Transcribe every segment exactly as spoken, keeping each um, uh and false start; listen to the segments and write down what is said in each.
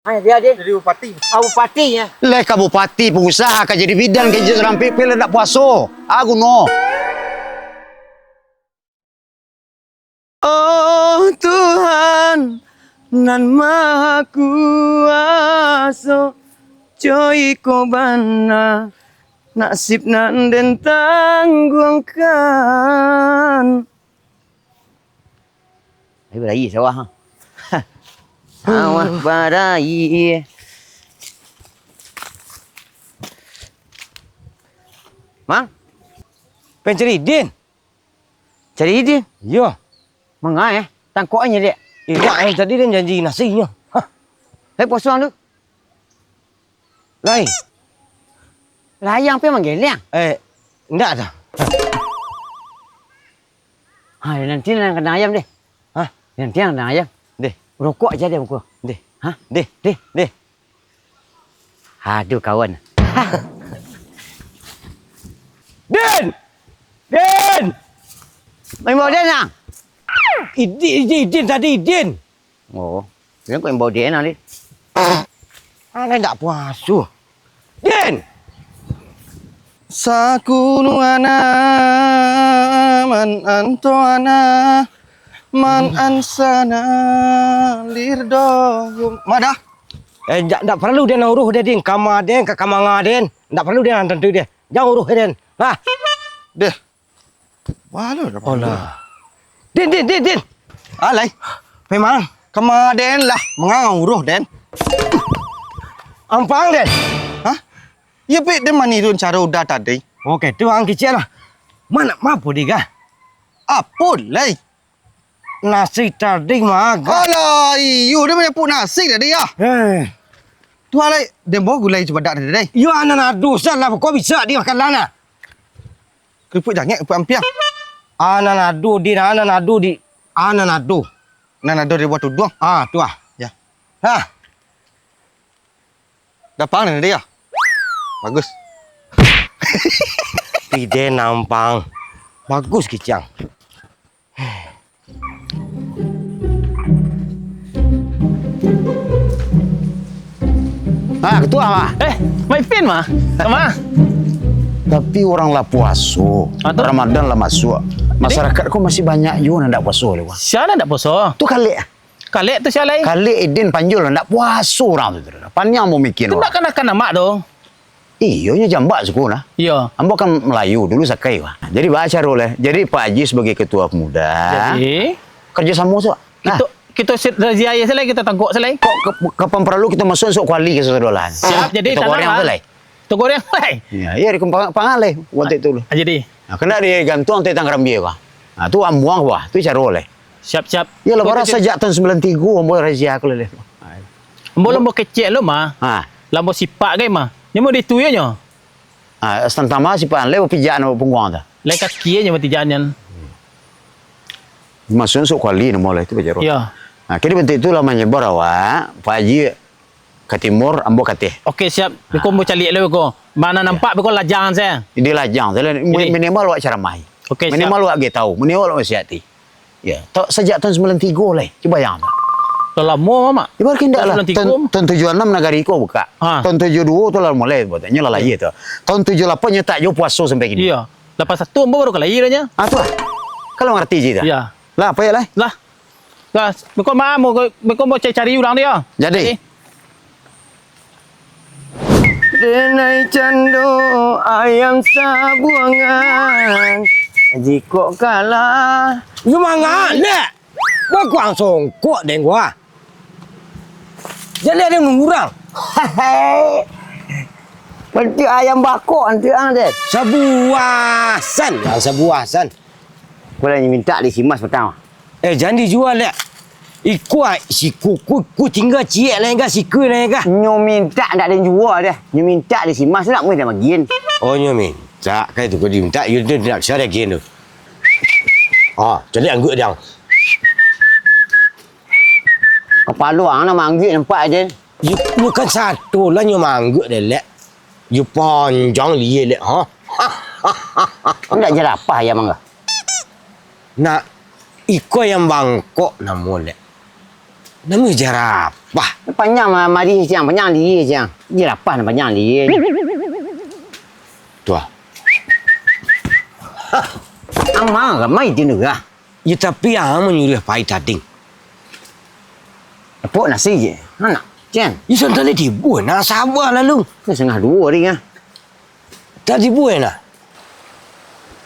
Ah, dia, dia. Jadi bupati. Ah, bupati, ya. Leh ka bupati, pengusaha, ka jadi bidan, ka jadi rampik, pilih ndak puaso. Ah, guno. Oh Tuhan, nan Maha Kuaso, co iko bana nasib nan den tangguangkan. Ai, baraia sawah, ha. Sawah baraia. Mang? Pai cari Idin? Cari Idin? Iyo. Manga, eh? Tangkok aja, dek. Indak, eh, tadi den janji nasi nyo. Hah? Lai puaso ang tu? Lai. Layang pe manggeleng. Eh, indak dah. Ha, nanti nan kandang ayam deh. Hah? Nanti nan kandang ayam. Deh. Rokok aja deh, buku. Deh. Hah? Deh, deh, deh. Aduh, kawan. Din! Din! Main bawa Din, ah? Idin, Idin, Idin tadi, Idin. Oh, Din kok imbau Din, ah, Din? Alah, ndak puaso. Din! Sakunu ana, man anto ana, man ansana lirdohum. Madah? Eh, ndak, ndak paralu den uruih deh, Din. Kama den, ka kamanga den. Ndak paralu den tantu deh. Jan uruih den. Nah. Deh. Wah, lu dah. Alah. Din, Din, Din, Din. Alai. Memang. Kama den lah. Manga uruih den. Ampang den. Hah? Iyo, pik den manirun caro Uda tadi. Oke, tu ang kicik lah. Mana, mapo di kah? Apo lai? Nasi tadi mah agak. Alah, iyo, den manyapu nasi tadi, ah. Eh. Tu alai, den bawa gulai cubadak tadi, dai. Iyo, anan ado, salah, kok bisa dimakan lah, nah? Keripik jangek, keripik ampiang. Anan ado, Din, anan ado, di, anan ado. Nan ado di buah tuduang. Ah, tu ah. Ya. Hah. Dapang ni dia. Bagus. Pide nampang. Bagus kicang. Ah, ketua mah. Eh, Mak Ipin mah. Sama. Tapi urang lah puaso. Ah, tu? Ramadan lah masuak. Jadi? Masyarakat ko masih banyak juo nan ndak puaso leh, Bang. Sia nan ndak puaso? Tu Kalek. Kalek tu sia lai? Kalek, Idin, Panjul, ndak puaso urang tu. Paniang bamikia urang. Tu ndak kanakan amak tu. Iyo, nyo jambak suku nah. Iyo. Ambo kan Melayu dulu sakai, wah. Jadi, baa caro leh. Jadi, Pak Haji sabagai ketua pemuda. Jadi? Kerjasamo tu. Nah. Kito, kito sit-, razia aja sia lai, kito tangkok sia lai. Kok ke-, kapan paralu kito masuak surat kuali ka sudah lah. Siap, jadi kito tanang goreng lah. Sia lai. Kito goreng lai. Iyo, iyo, di kumpang, pangan lai, waktu itu dulu. Ah, jadi? Nah, kena digantung tentang karambia, wah. Nah, tu ambuang, wah. Tu caro lai. Siap, siap. Iyo lah, bara sajak tahun sembilan tiga ambo razia ko lai. Ambo lah ambo kecek lo mah. Ha. Lah ambo sipak gai mah. Nyo mah di tu yo nyo. Ah, santama sipak lai bapijak namo pungguang tu. Lai kaki nyo bapijak nian. Masuak surat kuali namo lai tu bajaro. Iyo. Nah, kini bantuak tu lah manyebar awak, Pak Haji ka timur, ambo ka ateh. Oke, siap. Beko ambo caliak lai beko. Mana nampak beko lajang sajo. Di lajang sajo. Jadi. Minimal awak caramahi. Oke, siap. Minimal awak gai tahu, minimal awak nasihati. Ya, ta-, sajak tahun sembilan tiga lai, cubo bayangkan. Lah lamo, Mak. Ibarat indak lah. Tahun sembilan tiga. Tahun, tahun tujuh enam nagari ko bukak. Ha. Tahun tujuh dua tu lah mulai, buatannyo lah lahia tu. Tahun tujuh lapan nyo tak juo puaso sampai kini. Iyo. Lapan satu ambo baru ka lahia nyo. Ah, tu lah. Kalau ngarati ceh tu. Iyo. Lah, apo yo lah? Lah. Lah, beko ma-, beko, beko ambo cari-cari urang tu yo. Jadi? Jadi. Denai cando ayam sabuangan, jikok kalah. Yo manga, Lek? Bakuang songkok den gua. Jadi ado urang. Bantuak ayam bakok, bantuak ang, den. Sabuah san, yang sabuah san. Ko lah nyo mintak di si Mas patang. Eh, jan dijua, Lek. Iko, ah, siku, ku, ku tingga ciek lai ka, siku lai ka. Nyo mintak ndak den jua doh. Nyo mintak di si Mas tu nak mui den bagian. Oh, nyo mintak. Kai tu ko dimintak, yo tu ndak bisa diagian tu. Ah, caliak angguik dang. Kapalo ang lah maangguik nampak, den. Yo, yo kan satu lah nyo maangguik deh, Lek. Yo panjang liek, Lek, ha? Ndak jarapah ayam ang. Nah, iko ayam bangkok namo, Lek. Namo jarapah. Panjang ma-, marih ciang, panjang lihia ciang. Jarapah nan panjang lihia. Tu ah. Ama ramai di nurah. Ya, tapi ang manyuruah pai tading. Epok nasi je. Anak, ciang. Ya, santai lah tibo, nah, sabar lah lu. Ni sangah duo hari, ah. Tak tibo, eh, nah.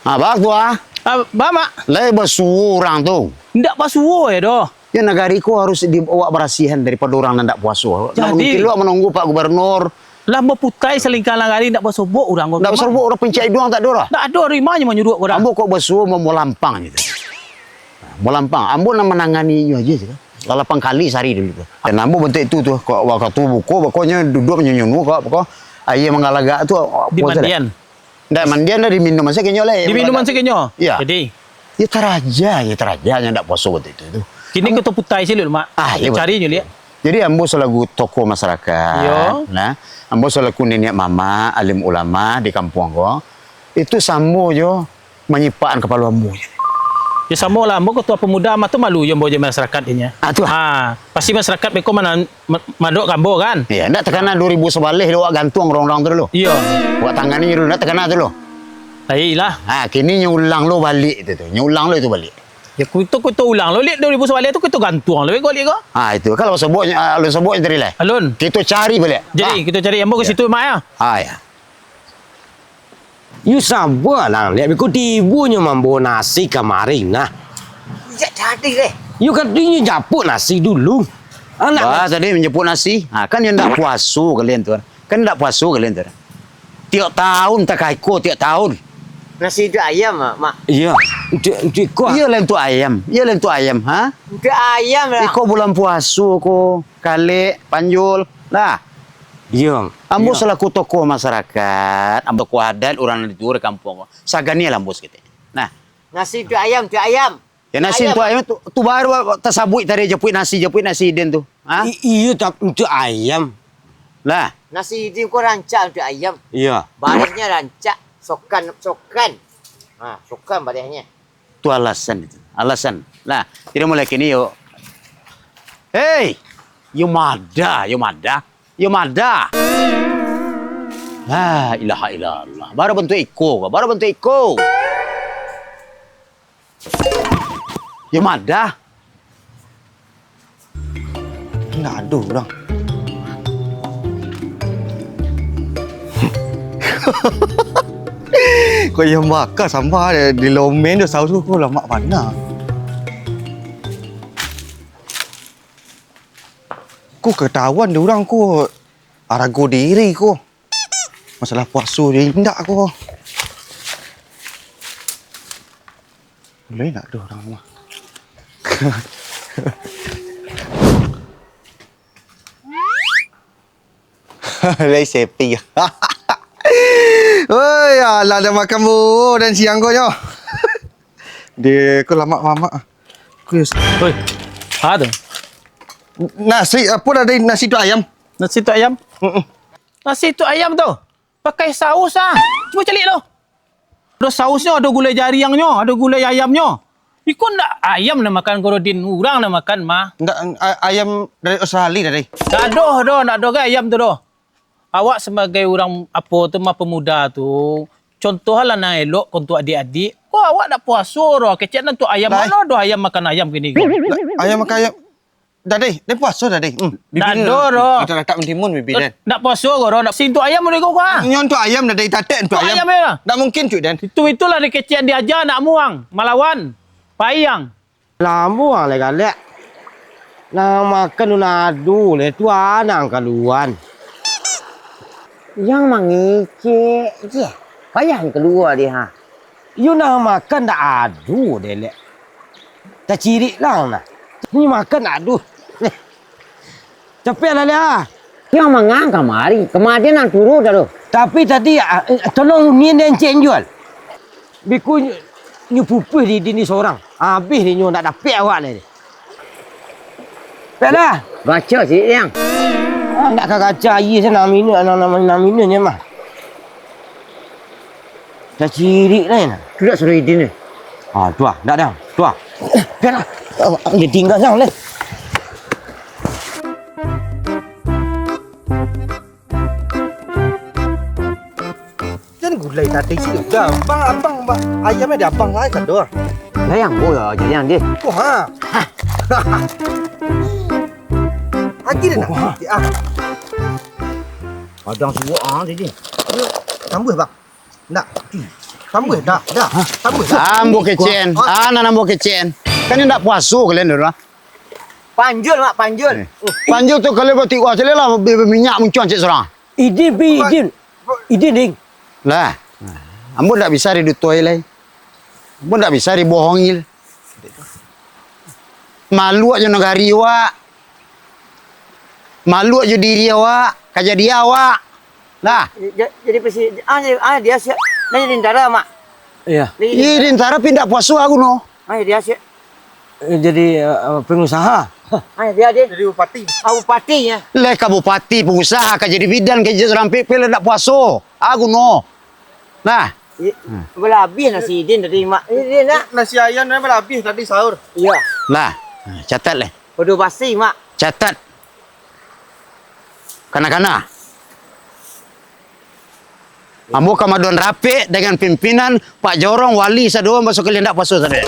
Ah, bak tu, ah. Ah, ba, Mak. Lai basuo urang tu. Ndak basuo, eh, doh. Ya, nagari ko harus dibawa barasiahan daripado urang nan ndak puaso. Ndak mungkin lo manunggu Pak Gubernur. Lah baputai salingkang nagari ndak basobok urang ko. Ndak basobok urang, pincak iduang tak ado lah. Ndak ado, dari ma nyo manyuruak ko dah. Ambo kok basuo mau, mau lampang je tu. Mau lampang. Ambo nan manangani inyo aja je kan. Lah lapan kali sahari dulu tu. Dan ambo bantuak itu tu, kok wakatu buko, pokoknyo duduak manyunyunu kok, pokok aia manggalagak tu. Di mandian. Ndak mandian dah, diminum sajo kinyo lah. Diminum sajo kinyo? Iya. Jadi? Ya, taraja, ya, taraja nyo ndak puaso wakatu itu tu. Kini kito putai silik, Mak. Ah, iya, cari nyo liak. Jadi, ambo salaku tokoh masyarakat, iyo, nah, ambo salaku niniak mamak, alim ulama di kampuang ko, itu samo jo manyipakkan kapalo ambo. Ya, samo lah, ambo ketua pemuda mah tu malu jo ambo jo masyarakat inyo. Ah, tu lah. Ah, pasti masyarakat beko mana Ma-, madok ka ambo, kan? Iya, ndak takana duo ribu sabaleh dek awak gantuang urang-urang tu dulu. Iyo. Awak tangani dulu, ndak takana tu lo. Baiklah. Ha, kini nyo ulang lo baliak itu tu. Nyo ulang lo itu baliak. Ya, kito, kito ulang lo, liak duo ribu sabaleh tu kito gantuang lo, kok liak ko. Ha, itu. Kalau sobok, ah, alun sobok tadi lah. Alun. Kito cari baliak. Jadi, ha, kito cari ambo ka situ, Mak, ya? Ha, ya. Yu sabalah, liak beko tibonyo mambawa nasi kamari nah. Jak tadi deh. Yu katonyo japuik nasi dulu. Anak. Wah, tadi manjapuik nasi. Ha, kan yo ndak puaso kalian tu. Kan ndak puaso kalian tu. Tiok taun takaiko, tiok taun. Nasi untuak ayam, Mak, Mak. Iya, untuak, untuak iko. Iyolah untuak ayam. Iyolah untuak ayam, ha? Untuak ayam lah. Iko bulan puaso ko, kalek, panjul. Lah. Iya. Ambo salaku tokoh masyarakat, ambo tokoh adat, urang nan dituo di kampuang ko. Saganilah ambo saketek. Nah. Nasi untuak ayam, untuak ayam. Ya, nasi untuak ayam tu, tu baru tasabuik tadi, japuik nasi, japuik nasi den tu. Ha? I-, iyo, tapi untuak ayam. Lah. Nasi den ko rancak untuak ayam. Iya. Bariahnyo rancak, sokan, sokan. Ha, sokan bariahnyo. Tu alasan itu. Alasan. Lah, tidak mulai kini yo. Hei, yo mada, yo mada. Yo mada. La ilaha illallah. Baru bantuak iko, baru bantuak iko. Yo mada. Ndak ado urang. Kok yang baka sampah di lomen tu saus tu, kok lamak bana. Ko katahuan dek urang ko, arago diri ko. Masalah puaso jo indak ko. Lai ndak ado urang rumah. Lai sepi. Oi, alah dah makan buah dan siang ko nyo. Dia ko lamak mamak. Kus. Oi. Ha tu. Nasi apo tadi, nasi tu ayam? Nasi tu ayam? Heeh. Nasi tu ayam tu. Pakai saus ah. Cubo caliak tu. Ado sausnyo, ado gulai jariangnyo, ado gulai ayamnyo. Iko ndak ayam nan makan ko, Din, urang nan makan mah. Ndak, a-, ayam dari Australia tadi. Ndak ado doh, ndak ado gai ayam tu doh. Awak sabagai urang, apo tu mah, pemuda tu, contohlah nan elok ko untuak adiak-adiak. Ko awak ndak puaso doh, kecek nan tu ayam, mano doh ayam makan ayam kini ko? Ayam makan ayam. Dah deh, den puaso dah deh. Hmm, ndak ado doh. Ndak puaso ko doh, ndak sentuh ayam udah ko, ah. Nyo untuak ayam dah deh, tatek untuak ayam. Ayam yo lah. Ndak mungkin cuy den. Itu, itulah dikecekan diaja anak muang, malawan. Payang. Lambuang lai galak. Nan makan tu nado lai, tu anang kaluan. Yang mangecek je. Payah kalua deh, ha. Iyo nan makan ndak ado deh lek. Tacirik lah nah. Ni makan ndak ado. Capek lah lek, ha. Yang mangang kamari, kamari nan turun dah tu. Tapi tadi, ah, eh, tolong unian den cek jual. Biko nyo, nyo pupuih di, di ni sorang. Abih di nyo, ndak dapek awak lai. Pek lah. Gaca ciek, Yang. Ah, ndak ka gaca aia se, nan minun, nan, nan, nan minun je mah. Tacirik lai nah. Tu dak suruh idin ni. Ah, tu ah, ndak dah. Tu ah. Pek lah. Dia tinggal sang lai. Lai tadi sih. Dah, abang, abang, abang. Ayamnyo di abang lai sado. Lah, yang ambo lah, jadi yang dia. Wah. Lagi dah nak. Wah. Ah. Padang suwak ah tadi. Tambah, bang. Nak. Tambah dah, dah. Tambah dah. Ambo kecek. Ah. Ah, nan ambo kecek. Kan indak puaso kalian dulu lah. Panjul, Mak, panjul. Eh. Panjul tu kalau buat tiwak caliak lah, bi-, bi-, minyak muncuang cek surang. Idin, pi, Idin. Idin, ding. Lah. Ambo ndak bisa didutoi lai. Ambo ndak bisa dibohongi lai. Malu jo nagari awak. Malu jo diri awak. Kajadian awak. Lah. Ja-, jadi pesi-, ah, ja-, ah, dia siap. Nah, jadi tentara, Mak. Iya. Jadi Ih, tentara. Tentara pindah puaso aku no. Ah, dia siap. Eh, jadi, eh, pengusaha. Ah, dia, dia. Jadi bupati. Ah, bupati, ya. Leh ka bupati, pengusaha, ka jadi bidan, ka jadi surang pipil, ndak puaso. Aku no. Nah. I-, Hmm. Balabih nasi Idin tadi, Mak. Ini dia, nak. Nasi ayam ni balabih tadi sahur. Iya. Lah. Nah, catat leh. Bodoh basi, Mak. Catat. Kana-kana. Ambo ka maduan rapek dengan pimpinan, Pak Jorong, wali, sadoan, baso kalian ndak puaso sadoan.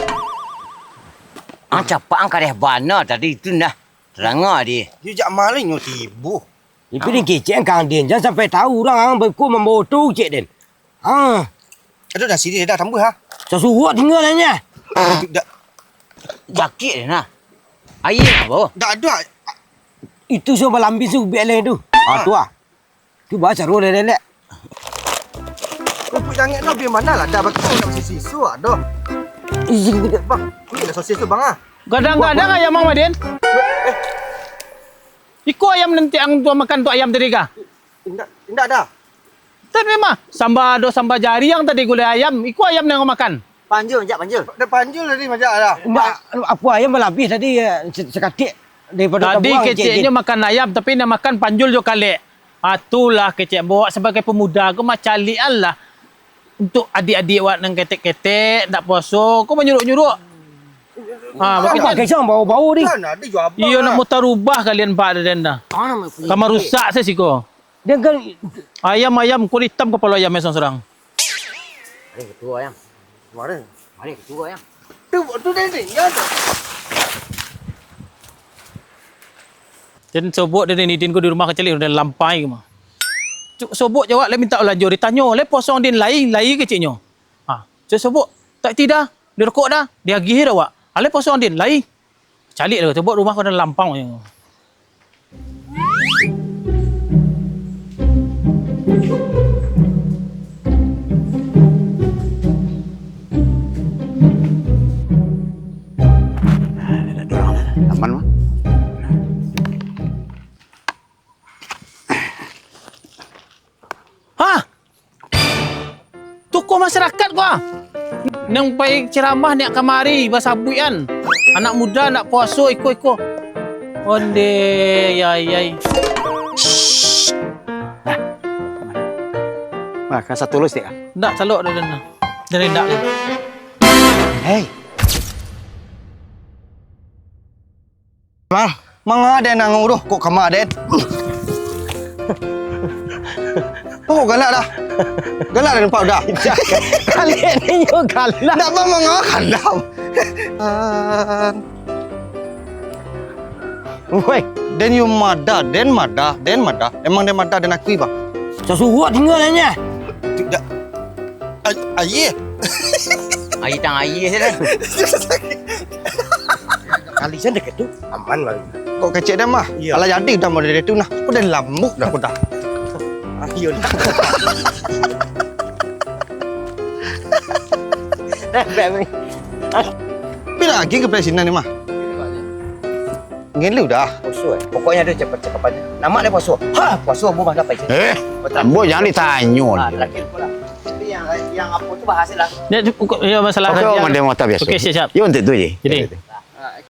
Ah, capak ang kareh bana tadi itu nah. Teranga dia. Yo jak malinyo tibo. Itu dikecek ang kang den, jan sampai tahu urang ang beko mambawa tu cek den. Ah. Aduh, dah sini dah tambah ha. Sasuruak tinggal hanya. Dak. Sakik deh nah. Air apa? Dak ada. Itu so balambis tu biak leh tu. Ah, tu ah. Tu bah saru leh leh. Rumput jangek tu habis mana lah? Dah bagi tu nak masih sisu ah doh. Izin kita. Bang, ni dah sosis tu bang ah. Gadang-gadang ayam Mang Madin. Eh. Iko ayam nanti ang tuan makan tu ayam tadi kah? Indak, indak dah. Tapi mah, samba do samba jariang tadi gulai ayam, iko ayam nan makan. Panjul, jak panjul. Dah panjul tadi majak dah. Indak, apa ayam balabih tadi, eh, se-, sakatik daripada Tadi tabuang, keceknyo cik. Makan ayam, tapi nan makan panjul jo kalek. Ah, itulah kecek bawa sabagai pemuda ko macaliak lah. Untuk adik-adik awak nan ketek-ketek, ndak puaso, ko manyuruak-nyuruak. Ha, Apa bakecek. Kisah bau-bau ni? Kan ada jual abang Iyo lah. Nak mutarubah kalian pak den dah. Mana nak punya Kamar duit? Rusak saya siko. Dia kan Ayam-ayam kulit hitam kapalo ayam yang sorang. Ada ketua ayam. Kemarin. Ada ketua ayam. Tu tu dia ni. Ya tu. Jan sobok den Idin ko di rumah kecil den lampai ko mah. Cuk sobok jawab lai minta balanjo ditanyo lai puaso ang den lai, lai keceknyo. Ha, cuk sobok tak ti dah, dirokok dah, diagih dah awak. Ha, lai puaso ang den lai. Caliak lah sobok rumah ko den lampang. Aman mah. Hah? Tokoh masyarakat ko ah. Nan pai ceramah niak kamari basabuikan. Anak muda ndak puaso iko-iko. Onde yai yai. Nah. Nah, kan satu lus dia. Ndak salok dah dah. Dari ndak. Hei. Mang, manga den ang uruh kok kama den? Oh, galak dah. Galak dah nampak dah. Kalian ni nyo galak. Ndak bang manga galak. An. Woi, den yo madah, den madah, den madah. Emang den madah den akui, Bang? Sasuruak tinggalannyo. Tidak. Ay-, aye. Aye tang aye saja. Kali saja dekat tu. Aman lah. Kok kecek dah mah? Iya. Alah jadi dah model itu nah. Aku dah lambuk dah aku dah. Ayo dah. Dah, dah, dah. Bila lagi ke pelai sinan ni mah? Ngilu dah. Puaso eh. Pokoknya ada cepat cakapannya. Nama dia puaso. Ha, puaso ambo mah dapat. Eh, ambo jangan ditanyo. Ah, terakhir pula. Tapi yang yang apa tu bahas lah. Dia tu pokok ya masalah. Oke, dia. Oke, siap, siap. Yo untuk tu je. Jadi.